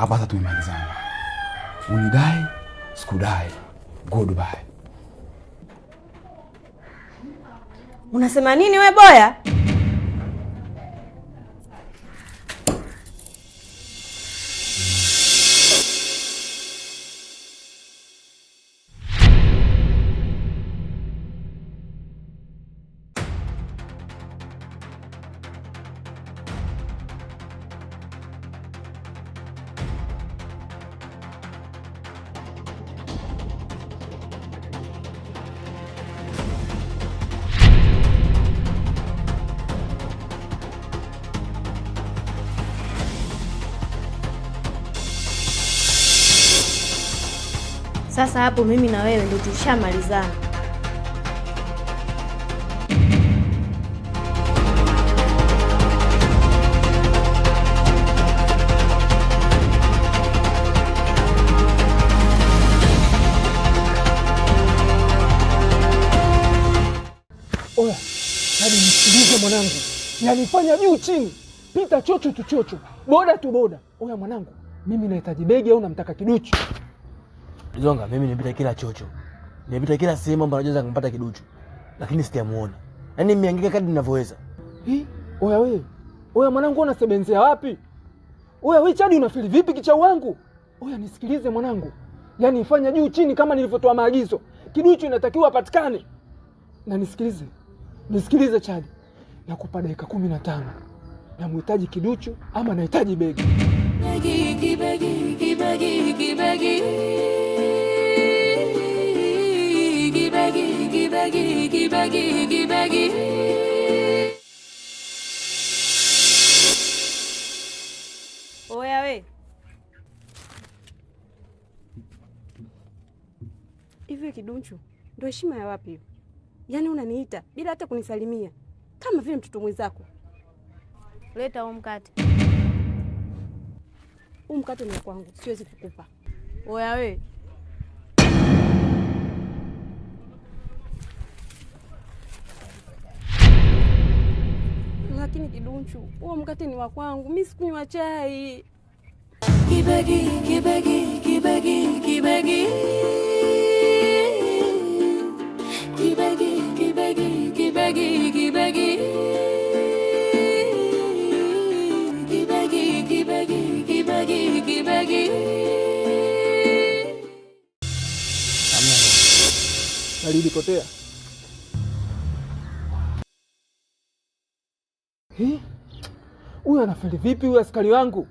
Hapa sasa tumemalizana. Unidai, sikudai. Goodbye. Unasema nini we boya? Sasa hapo mimi na wewe ndio tushamalizana. Oya, yaani nisikilize mwanangu, yanifanya juu chini, pita chocho tu chocho, boda tu boda. Oya mwanangu, mimi nahitaji begi au namtaka kiduchu? Zonga, mimi nimepita kila chocho, nimepita kila sehemu ambayo naweza kumpata kiduchu, lakini sijamuona. Yaani nimehangaika kadri ninavyoweza. Hii, oya wewe. Oya mwanangu, unasebenzea wapi? Oya wewe Chadi, unafili vipi kichau wangu? Oya nisikilize mwanangu, yaani ifanya juu chini kama nilivyotoa maagizo. Kiduchu inatakiwa apatikane. Na nisikilize, nisikilize Chadi, nakupa dakika 15. Namhitaji kiduchu ama nahitaji begi. Begi, kibegi, kibegi, kibegi. Kibegi, kibegi, kibegi, kibegi. Oya we. Hivi Kidunchu, ndo heshima ya wapi hiyo? Yaani unaniita bila hata kunisalimia kama vile mtoto mwenzako. Leta huo mkate. Huu mkate ni wa kwangu, siwezi kukupa. Oya we. Lakini Kidunchu, huo mkate ni wa kwangu, mimi sikunywa chai. Kibegi, kibegi, kibegi, kibegi. Kibegi, kibegi, kibegi, kibegi. Kibegi, kibegi, kibegi, kibegi. Baridi potea. Hii? Huyu anafeli vipi huyu askari wangu?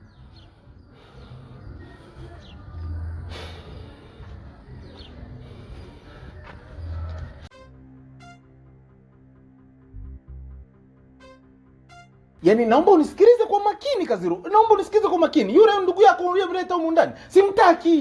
Yaani naomba unisikilize kwa makini Kaziru. Naomba unisikilize kwa makini. Yule ndugu yako uliyemleta humu ndani, simtaki.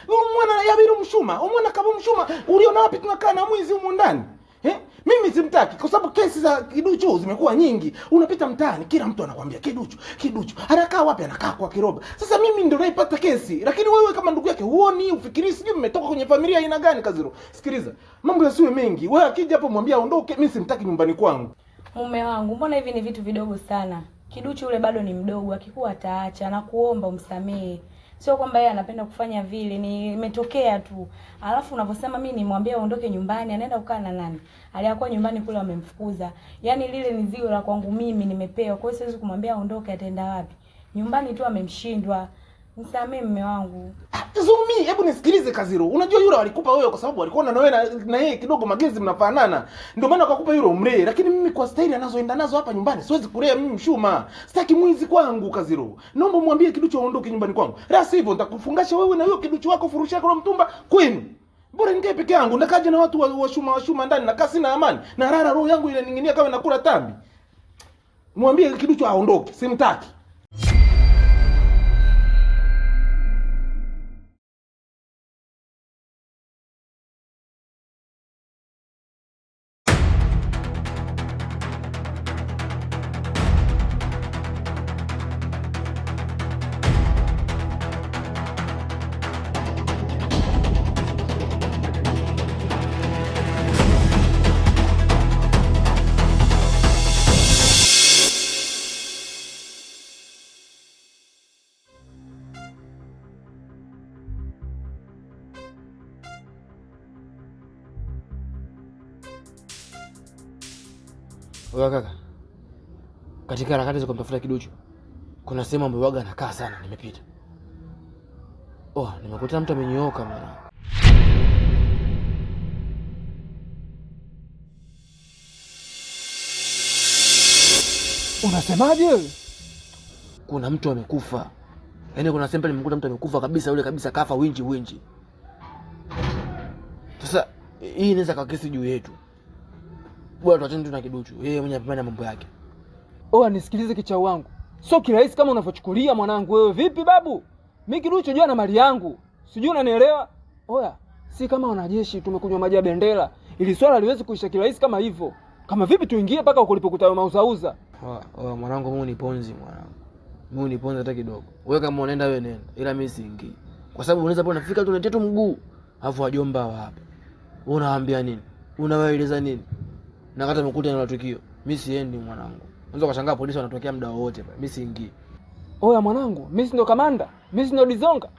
Yule mwana yabiru mshuma, umwana kama mshuma, uliona wapi tunakaa na mwizi humu ndani? Eh? Mimi simtaki kwa sababu kesi za kiduchu zimekuwa nyingi. Unapita mtaani kila mtu anakuambia kiduchu, kiduchu. Anakaa wapi? Anakaa kwa kiroba. Sasa mimi ndio naipata kesi. Lakini wewe kama ndugu yake huoni, ufikiri sijui mmetoka kwenye familia aina gani Kaziru. Sikiliza, mambo yasiwe mengi. Wewe akija hapo mwambie aondoke, mimi simtaki nyumbani kwangu. Mume wangu, mbona hivi ni vitu vidogo sana? Kiduchu yule bado ni mdogo, akikuwa ataacha na kuomba umsamehe. Sio kwamba yeye anapenda kufanya vile, ni imetokea tu. Alafu unavyosema mimi nimwambie aondoke nyumbani, anaenda kukaa na nani? Aliyakuwa nyumbani kule wamemfukuza. Yaani lile ni zigo la kwangu mimi nimepewa. Kwa hiyo siwezi kumwambia aondoke, ataenda wapi? Nyumbani tu amemshindwa. Msamehe mume wangu. Zumi, hebu nisikilize Kaziru. Unajua yule walikupa wewe kwa sababu walikuona na wewe na yeye kidogo magezi mnafanana. Ndio maana wakakupa yule umlee. Lakini mimi kwa staili anazoenda nazo hapa nyumbani siwezi kulea mimi mshuma. Sitaki mwizi kwangu Kaziru. Naomba mwambie kiduchu aondoke nyumbani kwangu. La sivyo nitakufungasha wewe na huyo kiduchu wako furushi yako la mtumba kwenu. Bora nikae peke yangu, ndakaje na watu washuma washuma ndani na kasi na amani. Na rara roho yangu inaning'inia kama nakula tambi. Mwambie kiduchu aondoke, simtaki. Wewe kaka, katika harakati za kumtafuta Kiduchu kuna sehemu ambayo waga anakaa sana, nimepita. Oh, nimekuta mtu amenyooka mwanangu. Unasemaje wewe? Kuna mtu amekufa. Yaani kuna sehemu nimekuta mtu amekufa kabisa, yule kabisa kafa winji winji. Sasa hii inaweza kuwa kesi juu yetu. Bora tuachane tu na Kiduchu. Yeye mwenyewe apambane na mambo yake. Oa, nisikilize kichau wangu. Sio kirahisi kama unavyochukulia mwanangu wewe. Vipi babu? Mimi Kiduchu jua na mali yangu. Sijui unanielewa? Oya, si kama wanajeshi tumekunywa maji ya bendera. Ili swala liwezi kuisha kirahisi kama hivyo. Kama vipi tuingie mpaka ulipokuta mauzauza? Oa, mwanangu mimi uniponzi mwanangu. Mimi uniponzi hata kidogo. Wewe kama unaenda wewe nenda. Ila mimi siingii. Kwa sababu unaweza pona fika tu unatia tu mguu. Alafu wajomba wa hapa. Wewe unawaambia nini? Unawaeleza nini? Na kata umekuta na tukio. Mimi siendi mwanangu. Unaweza kushangaa polisi wanatokea muda wowote pale. Mimi siingii. Oya mwanangu, mimi si ndo kamanda, mimi si ndo dizonga,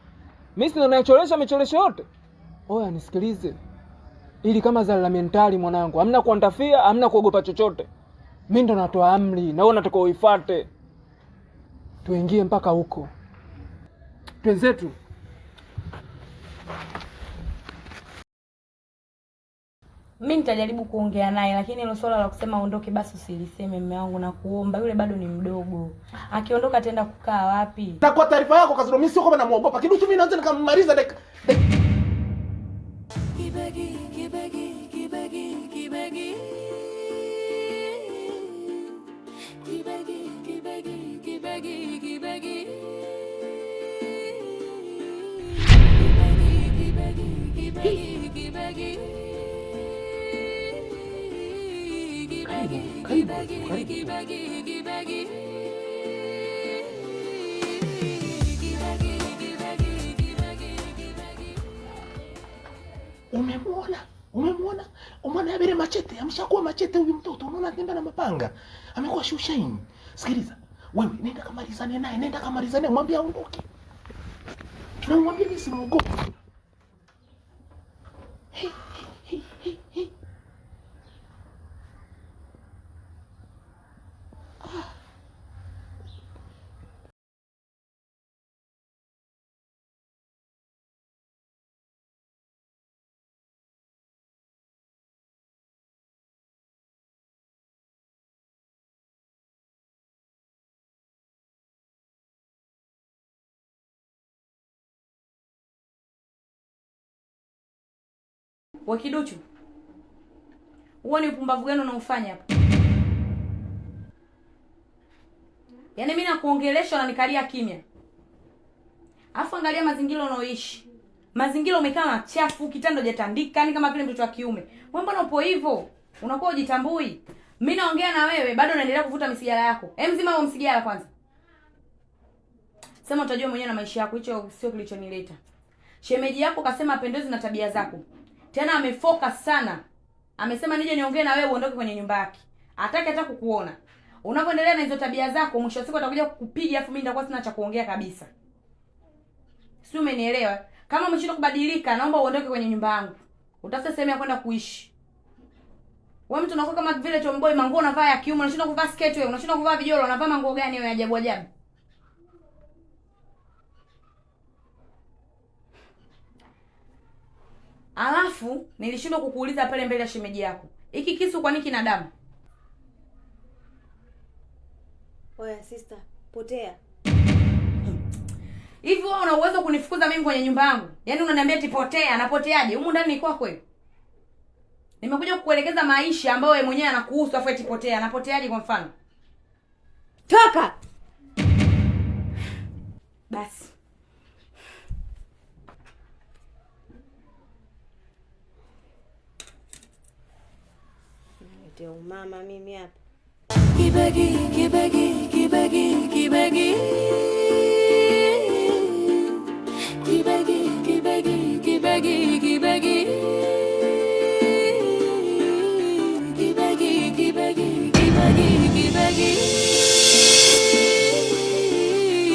mimi si ndo naicholesha micholesho yote. Oya nisikilize, ili kama za la mentali mwanangu, hamna kuandafia, hamna kuogopa chochote. Mimi ndo natoa amri na wewe unataka uifuate. Tuingie mpaka huko, twenzetu. Mi nitajaribu kuongea naye, lakini hilo swala la kusema aondoke basi usiliseme mume wangu, na kuomba, yule bado ni mdogo. Akiondoka ataenda kukaa wapi? Na kwa taarifa yako Kaziro, mimi sio kama namuogopa Kiduchu, mimi naweza nikamaliza dakika Kibegi, kibegi, kibegi, kibegi. Kibegi, kibegi, kibegi, kibegi. Kibegi, kibegi, kibegi, kibegi. Kibegi, kibegi, kibegi, kibegi. Kibegi, kibegi, kibegi, kibegi. Umemwona? Umemwona? Umeona yabere machete, ameshakuwa machete huyu mtoto. Unaona anatembea na mapanga. Amekuwa shushaini. Sikiliza, wewe nenda kamalizane naye, nenda kamalizane, mwambie aondoke. Na mwambie mimi simuogopi. Hey, hey, hey, hey. We Kiduchu, huo ni upumbavu gani unaofanya hapa? Yaani mimi nakuongelesha unanikalia kimya. Alafu angalia mazingira unaoishi. Mazingira umekaa machafu, kitanda hujatandika, yani kama vile mtoto wa kiume. Wewe mbona upo hivyo? Unakuwa hujitambui. Mimi naongea na wewe bado unaendelea kuvuta misigara yako. Hem, zima huo msigara kwanza. Sema utajua mwenyewe na maisha yako, hicho sio kilichonileta. Shemeji yako kasema apendezi na tabia zako. Tena amefoka sana. Amesema nije niongee na wewe uondoke kwenye nyumba yake. Hataki hata kukuona. Unapoendelea na hizo tabia zako, mwisho wa siku atakuja kukupiga, afu mimi nitakuwa sina cha kuongea kabisa. Si umenielewa? Kama umeshindwa kubadilika, naomba uondoke kwenye nyumba yangu. Utafute sehemu ya kwenda kuishi. Wewe mtu unakuwa kama vile tomboy, manguo unavaa ya kiume, unashindwa kuvaa sketi wewe, unashindwa kuvaa vijolo, unavaa manguo gani wewe ajabu ajabu? Alafu nilishindwa kukuuliza pale mbele ya shemeji yako. Hiki kisu kwa nini kina damu? Oya sister, potea. Hivi wewe una uwezo kunifukuza mimi kwenye nyumba yangu? Yaani unaniambia eti potea, napoteaje? Humu ndani ni kwako wewe. Nimekuja kukuelekeza maisha ambayo wewe mwenyewe anakuhusu, afu eti potea. Napoteaje kwa mfano? Toka. Basi. Ndio mama mimi hapa. Kibegi, kibegi,